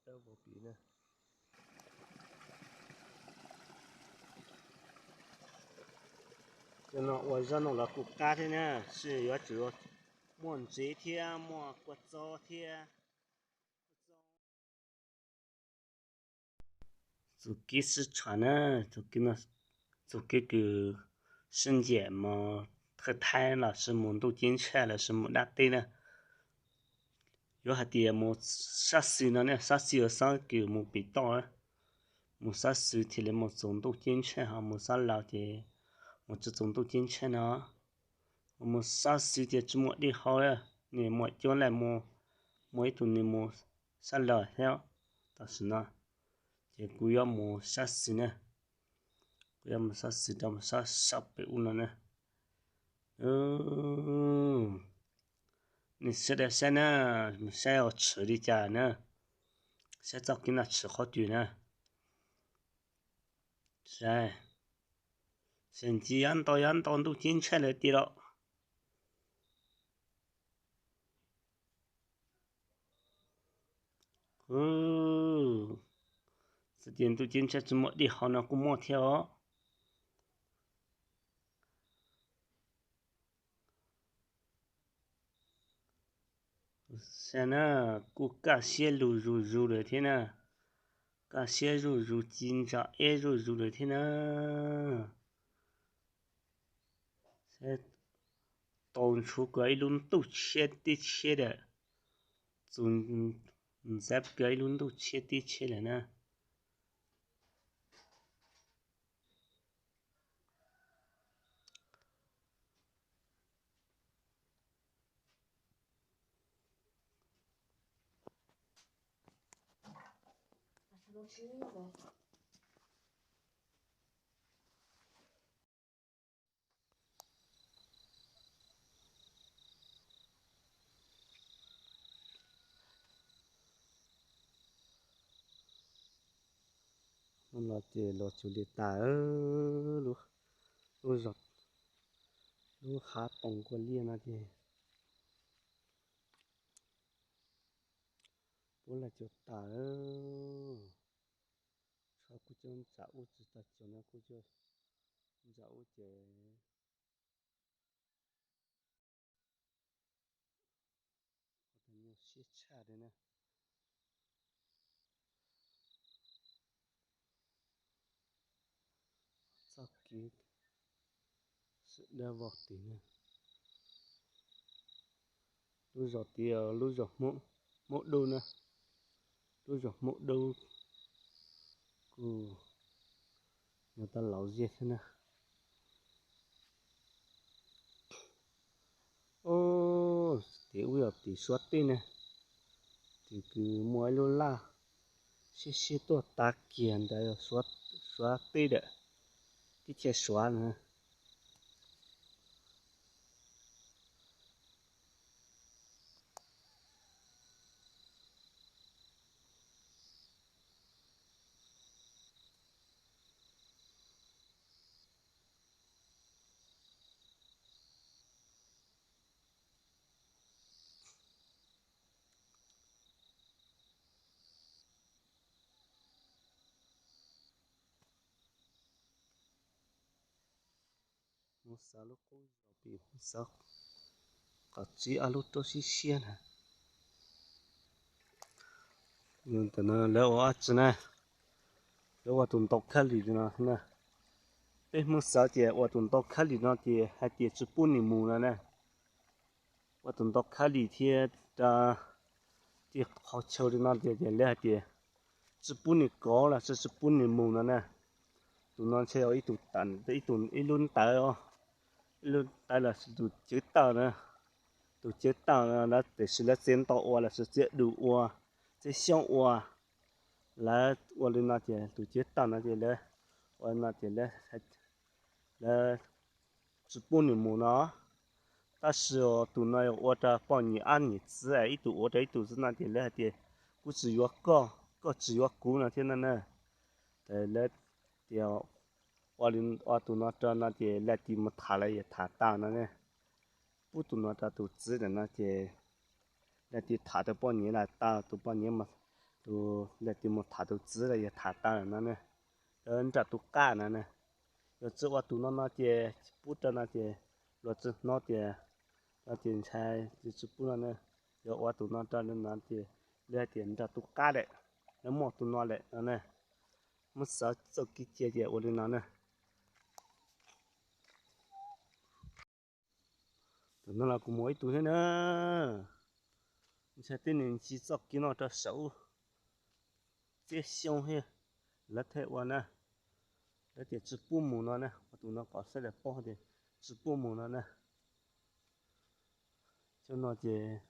Cov no ua zaub no los kuj qab thiab na, sis yuav tsum muaj ntsev thiab muaj kua txob thiab. Txuj kev sib tshuam na, txuj kev kws sib ncaim mus thawj thaib los sis mus ntuj ceeb tshaj los sis mus dab teb na. Yuav hais tias mus sab xis no ne, sab xis uas xob kws mus pem toj, mus sab xis thiaj li mus txog ntuj ceeb tshaj, ho mus sab laug ces mus tsis txog ntuj ceeb tshaj no. Mus sab xis tias tsis muaj dej haus, nws muaj coob lawm, muaj ib tug nws mus sab laug thiab. Tam sim no ces kuv yuav mus sab xis na, kuv yuav mus sab xis rau mus sab sab pem ub no na. Nej sawv daws saib na, mus saib ua tshwm li cas na, saib txoj kev no tshwm qhov twg na. Saib, saib ntsis yav ntau yav ntau ntuj ceeb tshaj lawm tiag los. Xav tias ntuj ceeb tshaj tsis muaj dej haus no kuj muaj thiab os. Saib na, kuj kaj siab lug zuj zus lawm thiab na, kaj siab zuj zus ci ntsa eb zuj zus lawm thiab na. Tau ntshuv kag ib lub ntuj tshiab teb tshiab lawm, txus ntxav kag ib lub ntuj tshiab teb tshiab lawm na. Hnub no ces los txog li tas lub, lub zos, lub hav toos kua liaj no ces puab los txog tas. Tshuav kuv cov ntsa ub tsis tau txog no, kuv cov ntsa ub ces nyuaj siab tshaj li na. Txoj kev sawv dawb vog tid na. Lub zos tid lub zos Hmoob Dub na, lub zos Hmoob Dub kuj yog tau laus ziag thiab na. Tid ub yog tim Suav teb na, tim kws muaj ib lub laj siab siab tuaj tav kiag ntawd, Suav teb lawm, teb chaws Suav na. Mus xav lub qub zos pem, mus xav qhov tseeb ob lub roob siab siab na. Ntawm no lawv ua dab tsi na? Lawv ua tus ntoo khab lis no na. Peb Hmoob xav tias ua tus ntoo khab lis no ces hais tias tsis pub nws mus no na. Ua tus ntoo khab lis thiab rau tej qhov chaw li no tias lawv hais tias tsis pub nws kov los sis tsis pub nws mus no na. Tus no ntshe yog ib tug, ib lub ntawv, ib lub ntawv los sis tus cawv tawm na. Tus cawv tawm no lawv tiam sis lawv txiav ntoo ua los sis txiav dub ua, txiav xyoob ua, lawv ua li no ces tus cawv tawm no ces lawv ua no ces lawv tsis pub nws mus no. Tab sis tus no yog ua rau poj niam ab niam txiv, ib tug ua rau ib tug xwb no ces lawv hais tias kuv tsis yuav koj, koj tsis yuav kuv no thiab no na. Lawv tias ua tus no rau no ces lawv tis mus tham lawv yog tham tau no ne. Pub tus no rau tus txiv ntawm no ces lawv tis tham tus poj niam lawm tau, tus poj niam mas Tus, lawv tias mus tham tus txiv los yog tham tau lawm no ne, nram tus qab no ne. Yog tsi ua tus no no ces tsis pub rau no ces luag tsi hnov tias, no ces ntshai tsis pub no ne. Yog ua tus no rau no ces luag hais tias nram tus qab lawm, lawv muaj tus no lawm no ne. Muab xav txoj kev cia ces ua li no ne. Tam no los kuv mus ib tug thiab na. Ntshai tej nws ntsis txoj kev no rau saum txiab xyoo thiab lawv thiaj ua na. Lawv tias tsis pub mus no na, ua tus no kom sawv daws paub tias tsis pub mus no na. Cov no ces